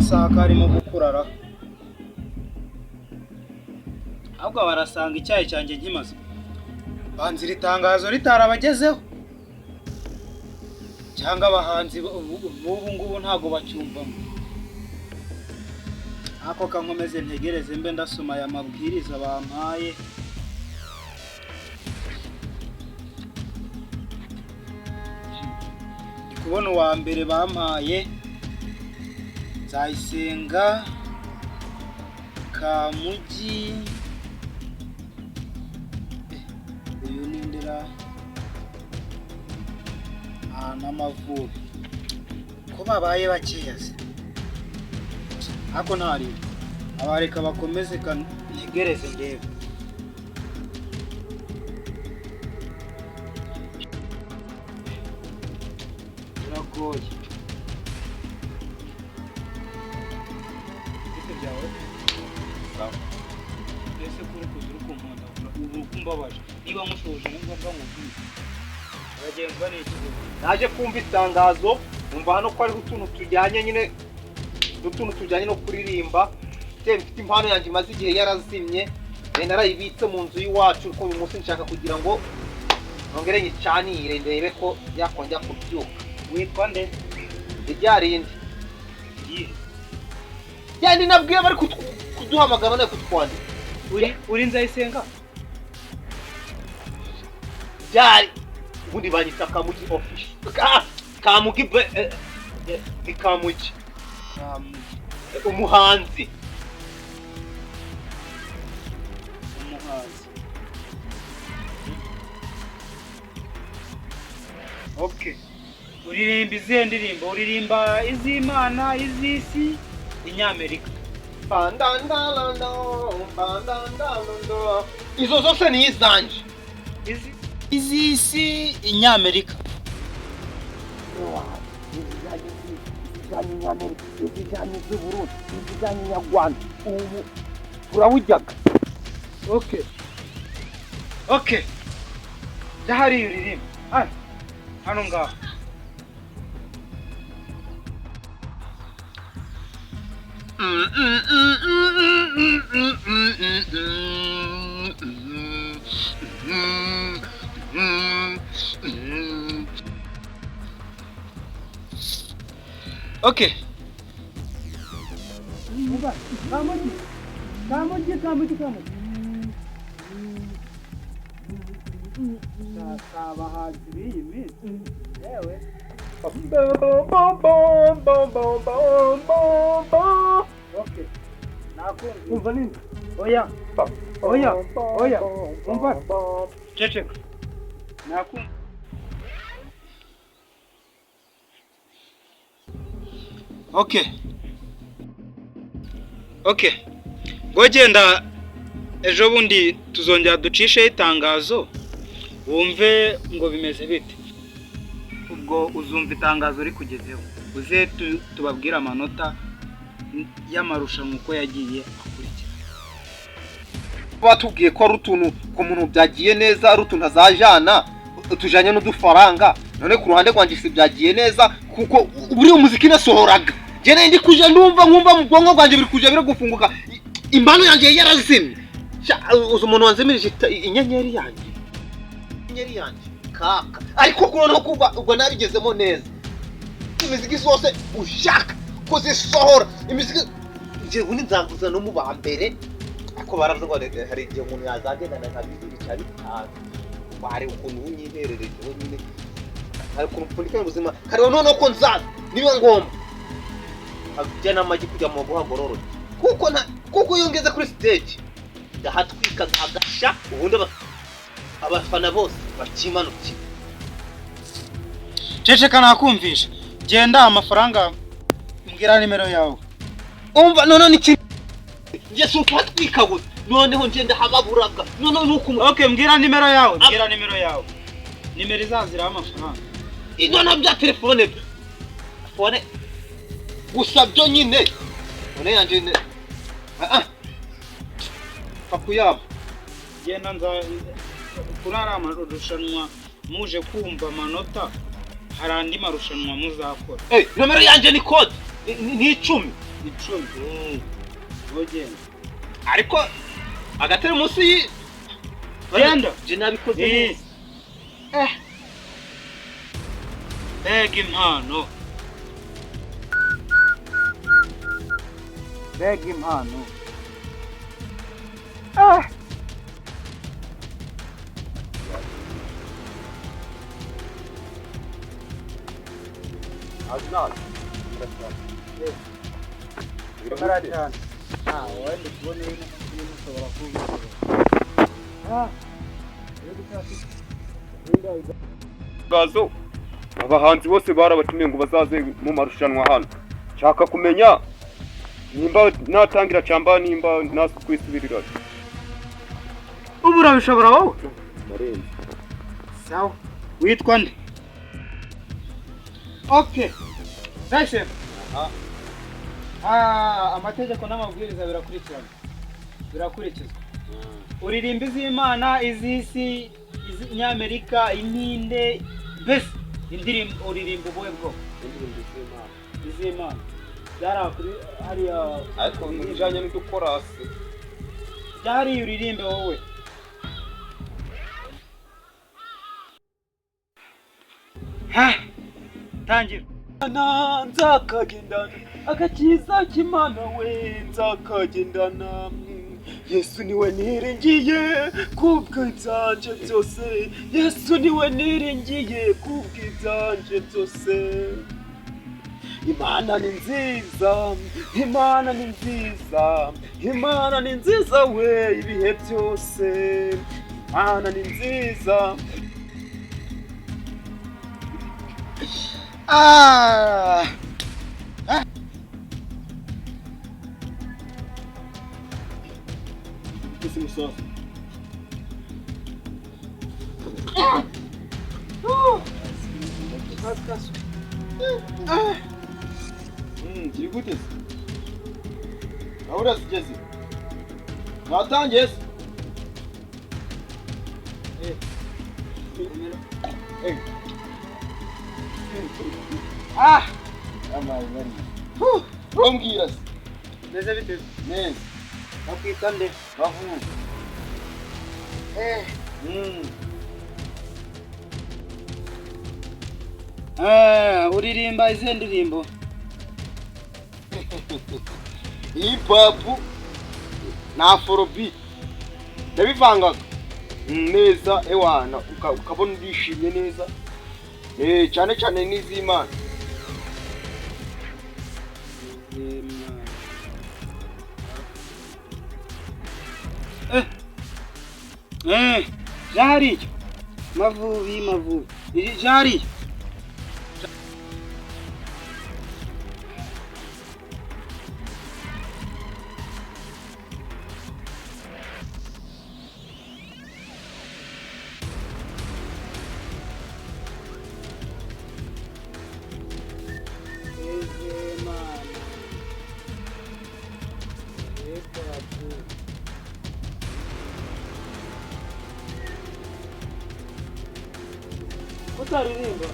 Masaha karimo gukurara, ahubwo barasanga icyayi cyanjye nkimaze. Banza iri tangazo ritarabagezeho, cyangwa abahanzi b'ubu ngubu ntabwo bacyumvamo. Ako kankomeze ntegereze mbe ndasoma aya mabwiriza bampaye. Ndi kubona uwa mbere bampaye Nzayisenga Kamugi. Uyu ni ndera n'Amavubi ko babaye bakeya se? Ariko ntariwe abareka bakomeze, ntegereze ndebe. Biragoye. Bite byawe? Mbese kuri kuza uri kumpondagura ubu kumbabaje, niba mushoje ni ngombwa ngo ubwire abagenzwa n'iki? Naje kumva itangazo, numva hano ko hariho utuntu tujyanye nyine n'utuntu tujyanye no kuririmba. Njye mfite impano yanjye imaze igihe yarazimye, nari narayibitse mu nzu y'iwacu, ariko uyu munsi nshaka kugira ngo nongere nyicanire, ndebe ko yakongera kubyuka. Witwa nde? Rya rindi. Iyihe? Yandi nabwiye bari kuduhamagara bane kutwandika. Uri Nzayisenga? Byari ubundi banyita Kamugi Official. Kamugi ni Kamugi. Kamugi. Umuhanzi. Umuhanzi, okay. Uririmba izihe ndirimbo? Uririmba iz'Imana, iz'isi, inyamerika? Bandandalando, bandandalando. Izo zose ni izanje. Iz'isi, inyamerika. Izijanye Nyamerika, izijanye z'Uburundi, izijanye Nyarwanda, ubu turawujyaga. Okay, jya hariya uririmba hano hano ngaho. Okay. Kamugi, Kamugi, Kamugi, Kamugi. Abahanzi b'iyi minsi yewe. Okay, nakumva. Umva nini? Oya, oya, oya, umva, ceceka, nakumva. Okay, ngo genda, ejo bundi tuzongera ducisheho itangazo wumve ngo bimeze bite. Ubwo uzumva itangazo rikugezeho, uze tubabwire amanota y'amarushanwa uko yagiye akurikira. Batubwiye ko ari utuntu ku muntu byagiye neza, ari utuntu azajana tujanye n'udufaranga. None ku ruhande rwanjye si byagiye neza, kuko buriya umuziki nasohoraga njye nari ndi kuja ndumva, nkumva mu bwonko bwanjye biri kuja biri gufunguka. Impano yanjye yarazimye. Sha, uzi umuntu wanzimirije inyenyeri yanjye, inyenyeri yanjye kaka? Ariko noneho kuva ubwo nabigezemo neza, imiziki zose ushaka kuzisohora, imiziki njye ubundi nzaguza no mu ba mbere. Ariko baravuze ngo hari igihe umuntu yazagendana nka bibiri cya bitanu, wareba ukuntu unyihererejeho nyine, hari ukuntu upfundikanya ubuzima kareba. Noneho ko nzaza niba ngombwa nkajya n'amagi kujya mu guhagororoke, kuko nta kuko iyo ngeze kuri stage ndahatwika agasha, ubundi abafana bose bakimanukira. Ceceka, nakumvisha. Genda, amafaranga, mbwira nimero yawe. Umva, noneho ni ikintu njye si ukuhatwika gusa, noneho njye ndahababuraga, noneho ni uku. Okay, mbwira nimero yawe, mbwira nimero yawe, nimero izaziraho amafaranga. Noneho bya telefone byo phone gusa byo nyine, phone yanjye ah ah, pfa kuyaba. Genda, nza kuri ariya marushanwa muje kumva amanota, hari andi marushanwa muzakora. Nomero yanjye ni code ni 10. 10. Ugenda. Ariko agateremusi Genda. Je nabikoze Eh. neza. Eh. Mbega impano. Mbega impano. Ah. Kamera cyane. Ah, wowe ndi kubona ibintu ushobora kubikora. Ah. Gazo abahanzi bose barabatumiye ngo bazaze mu marushanwa hano. Nshaka kumenya nimba natangira cyangwa nimba nakwisubirira. Ubu urabishobora wowe? Ndarenze. Sawa. Witwa nde? Okay. Nice. Ah, amategeko n'amabwiriza birakurikirana. Birakurikizwa. Uririmba iz'Imana, iz'isi, iz'Inyamerika, impinde, mbese indirimbo uririmba ubuhe bwoko? Iz'Imana. Byari kuri hariya. Ariko ibijanye n'udukorasi. Byari uririmbe wowe. Ha! Tangira. Nzakagendana agakiza k'Imana we, nzakagendana. Yesu niwe niringiye kubw'ibyanje byose, Yesu niwe niringiye kubw'ibyanje byose. Imana ni nziza, Imana ni nziza, Imana ni nziza we ibihe byose. Imana ni nziza. Ah! Ese musaza. Kiri gute se? Gahunda zigeze. Mwatangiye se? Eh. Ah! Amazi ari. Umbwira se. Meze bite? Neza. Bakwita nde? Bavuga. Eh. Ah, uririmba izihe ndirimbo? Hip hop na afrobeat. Ndabivangaga. Neza ewana ukabona urishimye neza. Eh, cyane cyane n'iz'Imana. Eh. Eh, jari. Mavubi, mavubi. Jari. Utaririmba.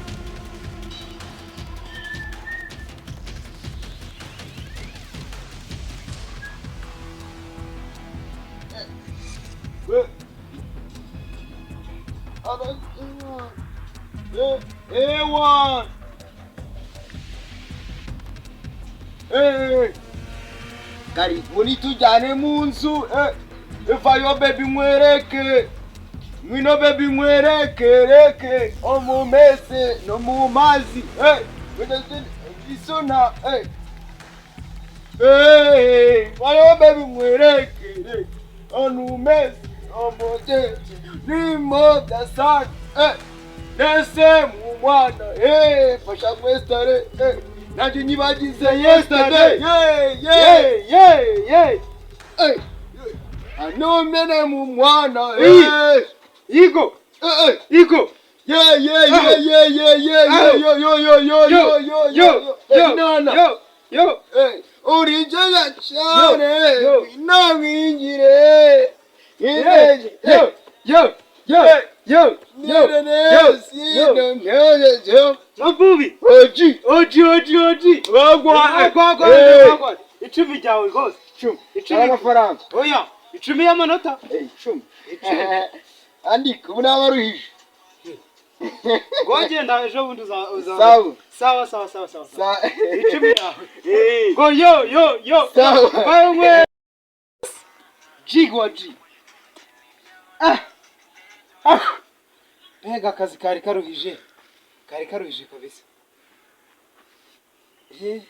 Ewan. Eh. Karibuni tujyane mu nzu. Eh. Evayo baby mwereke. Mwino baby mwereke reke. O mu mese no mu mazi. Eh. Isona. Eh. Eh. Vayo baby mwereke reke. O mu mese o mu tete. Nimo dasani. Eh. Nese mu mwana. Eh. Fasha mwestare. Eh. Nanjye nyibagize yesterday. Yeah, yeah, yeah, yeah. Hey. Anomene mu mwana. Eh. Igo, Eh, eh. Igo. Yeah, yeah, yeah, yeah, yeah, yeah, yeah, yo, yo, yo, yo, yo, yo, yo, yo, nana. yo, yo. Eh, urinjira cyane. Yo. Namwingire. Yo, yo, yo, yo, yo, yo, yo. Mavubi. Oji. Oji, oji, oji. Wagwa. Wagwa, Eh. wagwa. Icumi ryawe rwose. 10. Icumi. Amafaranga. Oya, 10 y'amanota. 10. 10. Andika ubu nabaruhije. Ngo genda ejo bundi uza. Sawa. Sawa sawa sawa sawa. Sa 10 yawe. Ngo yo yo yo. Sawa. Wewe. Jigwa G. Ah. Ah. Mbega akazi kari karuhije. Kari karuhije kabisa. Eh.